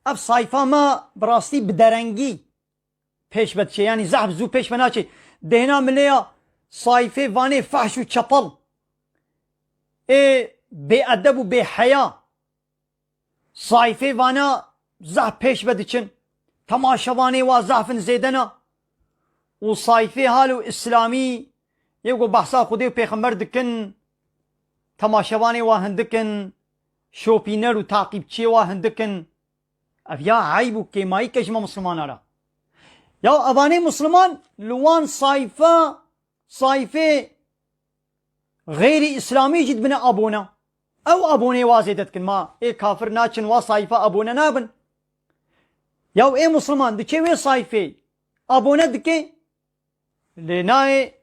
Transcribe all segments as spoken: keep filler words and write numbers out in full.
Ev sayfa me bi rastî bi derengî pêş ve diçe. Yanî zehf zû pêş ve naçe. Dêhna milê ya sayfê vanê fehş û çepel. Ê bêedeb û bêheya. Sayfê vana zehf pêş ve diçin. Temaşevanê wa zehf in zêde ne. Û sayfê halo îslamî yê ku behsa Xwedê û pêxember dikin, temaşevanê wa hindik in, şopîner û taqîbçiyê wa hindik in. Ev ya eyb û kêmayîk e ji me mislimana re. Ya evanê misliman li wan sayfa, sayfê xeyrî îslamî jî dibine abone. Ew aboneyê wa zêde dikin. Ma ê kafir naçin wa sayfa abone nabin. Ya ê misliman diçe wê sayfê abone dike, lê nayê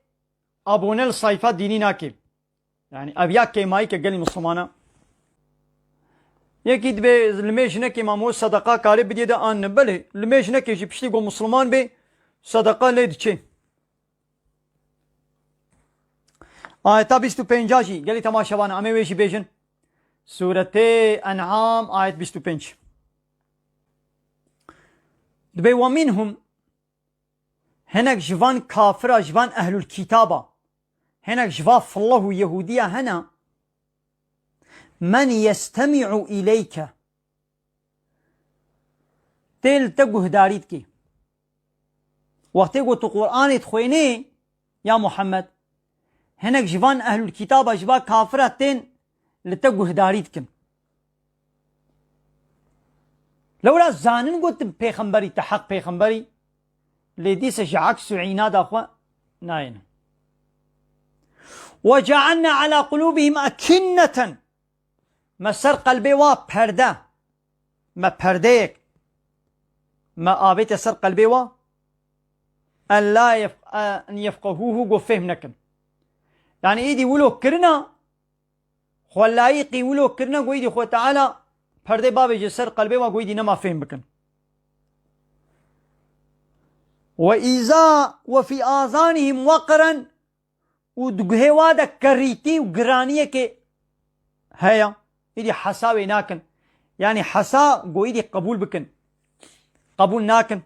abone li sayfa dînî nake. Yani ev ya kêmayîk e gelî mislimana. Yekî dibê li mê jinekê mamo sedeqa karê bidiyê de an ne. Belê, li mê jinekê jî piştî ku misliman bê, sedeqa lê diçe. Ayeta bîst û pênca jî gelî temaşevan, em ê wê jî bêjin. Sûretê En'am, ayet bîst û pênc. Dibê: "Ve minhum", hinek ji van kafira, ji van ehlul kitaba, hinek ji va fillah û Yehûdiya hene, "men yestemi'u ileyke", tê li te guhdarî dikê. Wextê ku tu Qur'anê dixwênê, ya Muhammed, hinek ji van ehlul kitaba, ji va kafira tên li te guhdarî dikin. Lewra zanin ku tu pêxemberî, tu heq pêxemberî, lê dîsa ji aks û înada xwe nayêne. "Ve cealna ala qulubihim akinneten." Me ser qelbê wa perde. Me perdeyek. Me avête ser qelbê wa. En la yef-, en yefqehuhu, go fêhm nekin. Yani îdî wilo kirina, xwe layîqî wilo kirina, go îdî Xwe Teala perdê bavêje ser qelbê wa, go îdî nema fêhm bikin. Ve îza ve fî azanihim weqren, û di guhê wa de kerîtî û giraniyekê heye. Îdî hesa wê nakin. Yanî hesa go îdî qebûl bikin. Qebûl nakin.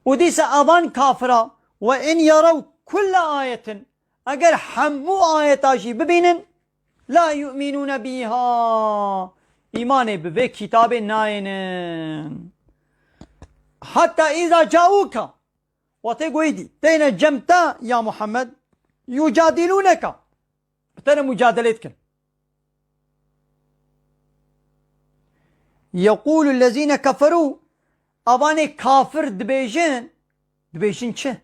Û dîsa avan kafira, "Ve in yerew kulle ayetin", eger hemû ayeta jî bibînin, "la yu'minûne bîha", îmanê bi vê kitabê nayênin. "Hatta îza cauka", Wextê goyî dî teyne cem te ya Muhammed, yucadilûneka, bi te re mucadelê dikin. Yeqûlû lezîne keferû, avanê kafir dibêjin, dibêjin çi?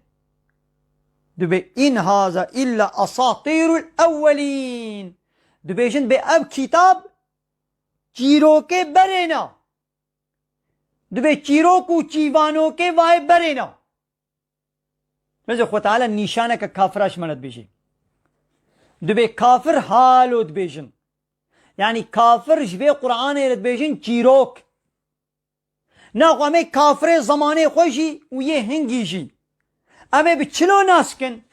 Dibê, "In haza illa asatîrul ewwelîn." Dibêjin, dibê ev kitab çîrokê berê ne. Dibê çîrok û çîvanokê vayê berê ne. Mesela Xwe Teala nîşaneke kafira ji me re dibêje. Dibê kafir halo dibêjin. Yanî kafir ji vê Qur'anê re dibêjin çîrok. Naxwe em ê kafirê zemanê xwe jî û yê hingî jî. Em ê bi çilo nas kin?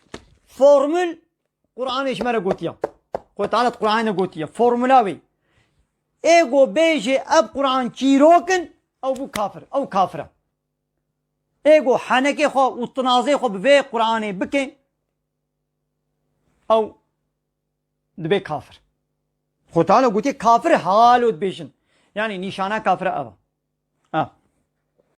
Formül Qur'anê ji me re gotiye. Xwe Teala di Qur'anê de gotiye. Formula wê. Ê go bêje ev Qur'an çîrok in, ew bû kafir. Ew kafir e. Ê go henekê xwe û tinazê xwe bi vê Qur'anê bike, ew dibe kafir. Xwe Teala gotiye kafir halo dibêjin. Yanî nîşana kafir ev e. Ha.